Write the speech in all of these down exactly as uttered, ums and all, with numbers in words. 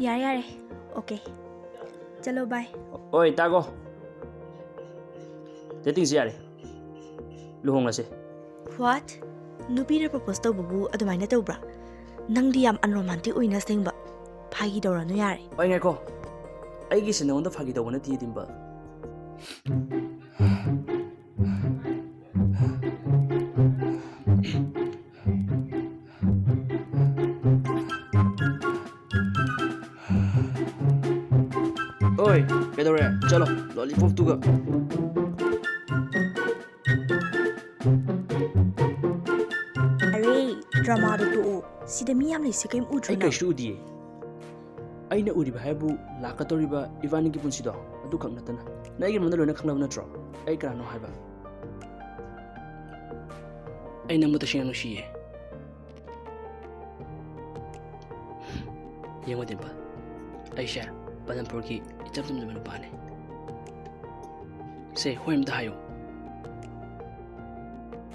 ꯌꯥꯔꯦ, ꯌꯥꯔꯦ꯫ Okay. ꯆꯠꯂꯣ, bye. ꯑꯣꯏ, ꯇꯥꯒꯣ꯫ Datingꯁꯤ ꯌꯥꯔꯦ꯫ ꯂꯨꯍꯣꯡꯂꯁꯦ꯫ What? ꯅꯨꯄꯤꯅ propose ꯇꯧꯕꯕꯨ ꯑꯗꯨꯃꯥꯏꯅ ꯇꯧꯕ꯭ꯔꯥ? ꯅꯪꯗꯤ ꯌꯥꯝ unromantic ꯑꯣꯏꯅ ꯑꯁꯦꯡꯕ꯫ ꯐꯥꯒꯤ ꯇꯧꯔꯅꯨ ꯌꯥꯔꯦ꯫ ꯑꯣꯏ, ꯉꯥꯏꯈꯣ꯫ ꯑꯩꯒꯤꯁꯦ ꯅꯉꯣꯟꯗ ꯐꯥꯒꯤ ꯇꯧꯕ ꯅꯠꯇꯤꯌꯦ, ꯗꯤꯝꯄꯜ꯫ ꯑꯣꯏ, ꯀꯩꯗꯧꯔꯦ? ꯆꯠꯂꯣ, lollipopꯇꯨꯒ꯫ ꯑꯔꯦ, dramaꯗꯣ ꯇꯣꯛꯑꯣ꯫ ꯁꯤꯗ ꯃꯤ ꯌꯥꯝ ꯂꯩꯁꯦ ꯀꯩꯝ ꯎꯗ꯭ꯔꯣ ꯑꯩ ꯅꯪ? ꯀꯩꯁꯨ ꯎꯗꯤꯌꯦ꯫ ꯑꯩꯅ ꯎꯔꯤꯕ ꯍꯥꯏꯕꯨ ꯂꯥꯛꯀꯗꯧꯔꯤꯕ ꯏꯕꯥꯅꯤꯒꯤ ꯄꯨꯟꯁꯤꯗꯣ, ꯑꯗꯨꯈꯛ ꯅꯠꯇꯅ꯫ ꯅꯪ ꯑꯩꯒꯤ ꯃꯔꯝꯗ ꯂꯣꯏꯅ ꯈꯪꯂꯕ ꯅꯠꯇ꯭ꯔꯣ? ꯑꯩ ꯀꯅꯥꯅꯣ ꯍꯥꯏꯕ? ꯑꯩ ꯅꯪꯕꯨ ꯇꯁꯦꯡꯅ ꯅꯨꯡꯁꯤꯌꯦ꯫ ꯌꯦꯡꯉꯣ ꯗꯤꯝꯄꯜ, ꯑꯩꯁꯦ ꯄꯂꯝꯄꯨꯔꯒꯤ ꯏꯆꯝ ꯆꯝꯖꯕ ꯅꯨꯄꯥꯅꯦ꯫ ꯁꯦ, ꯍꯣꯏ ꯑꯝꯇ ꯍꯥꯏꯌꯨ꯫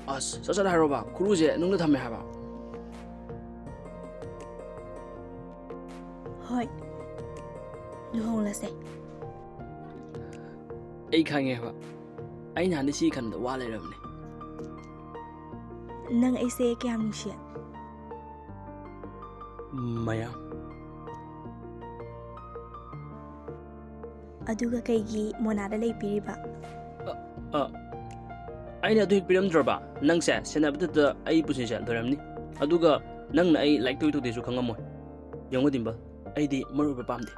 ꯑꯁ, ꯁꯠ ꯁꯠ ꯍꯥꯏꯔꯣꯕ, ꯈꯨꯔꯨꯁꯦ ꯅꯨꯡꯗ ꯊꯝꯃꯦ ꯍꯥꯏꯕ꯫ ꯍꯣꯏ, ꯂꯨꯍꯣꯡꯂꯁꯦ꯫ ꯑꯩ ꯈꯪꯉꯦꯕ, ꯑꯩ ꯅꯍꯥꯟꯗꯩ ꯁꯤ ꯈꯟꯕꯗ ꯋꯥ ꯂꯩꯔꯕꯅꯦ꯫ ꯅꯪ ꯑꯩꯁꯦ ꯀꯌꯥꯝ ꯅꯨꯡꯁꯤ? ꯃꯌꯥꯝ꯫ ꯑꯗꯨꯒ ꯀꯩꯒꯤ ꯃꯣꯅꯥꯗ ꯂꯩ ꯄꯤꯔꯤꯕ? ꯑ, ꯑ, ꯑꯩꯅ ꯑꯗꯨ ꯍꯦꯛ ꯄꯤꯔꯝꯗ꯭ꯔꯕ, ꯅꯪꯁꯦ ꯁꯦꯟꯅꯕꯗꯇ ꯑꯩ ꯄꯨꯟꯁꯤꯁꯦ ꯂꯣꯏꯔꯝꯅꯤ꯫ ꯑꯗꯨꯒ ꯅꯪꯅ ꯑꯩ like ꯇꯧꯏ ꯇꯧꯗꯦꯁꯨ ꯈꯪꯉꯝꯃꯣꯏ꯫ ꯌꯦꯡꯉꯣ ꯗꯤꯝꯄꯜ, ꯑꯩꯗꯤ ꯃꯔꯨ ꯑꯣꯏꯕ ꯄꯥꯝꯗꯦ꯫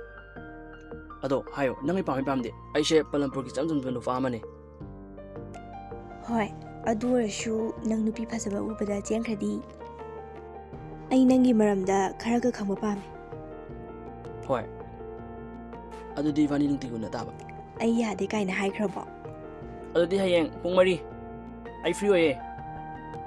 ꯑꯗꯣ ꯍꯥꯏꯌꯣ, ꯅꯪ ꯑꯩ ꯄꯥꯝꯃꯤ ꯄꯥꯝꯗꯦ? ꯑꯩꯁꯦ ꯄꯂꯝꯄꯨꯔꯒꯤ ꯏꯆꯝ ꯆꯝꯖꯕ ꯅꯨꯄꯥ ꯑꯃꯅꯦ꯫ ꯍꯣꯏ, ꯑꯗꯨ ꯑꯣꯏꯔꯁꯨ ꯅꯪ ꯅꯨꯄꯤ ꯐꯖꯕ ꯎꯕꯗ ꯆꯦꯟꯈ꯭ꯔꯗꯤ? ꯑꯩ ꯅꯪꯒꯤ ꯃꯔꯝꯗ ꯈꯔꯒ ꯈꯪꯕ ꯄꯥꯝꯃꯤ꯫ ꯍꯣꯏ꯫ ꯑꯗꯨꯗꯤ ꯏꯕꯥꯅꯤ ꯅꯨꯡꯇꯤꯒꯤ ꯎꯅ ꯇꯥꯕ꯫ ꯑꯩ ꯌꯥꯗꯦ ꯀꯥꯏꯅ ꯍꯥꯏꯈ꯭ꯔꯕꯣ? ꯑꯗꯨꯗꯤ ꯍꯌꯦꯡ ꯄꯨꯡ ꯃꯔꯤ꯫ ꯑꯩ free ꯑꯣꯏꯌꯦ꯫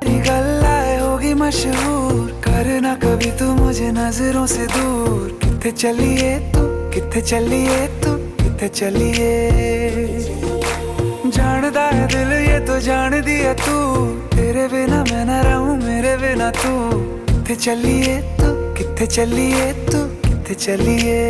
तेरी गल्ल आए होगी मशहूर, करना कभी तू मुझे नजरों से दूर। कित्थे चलिए तू, कित्थे चलिए तू, कित्थे चलिए। जानदा है दिल ये तो जानदी है तू, तेरे बिना मैं ना रहूं मेरे बिना तू। कित्थे चलिए तू, कित्थे चलिए तू, कित्थे चलिए।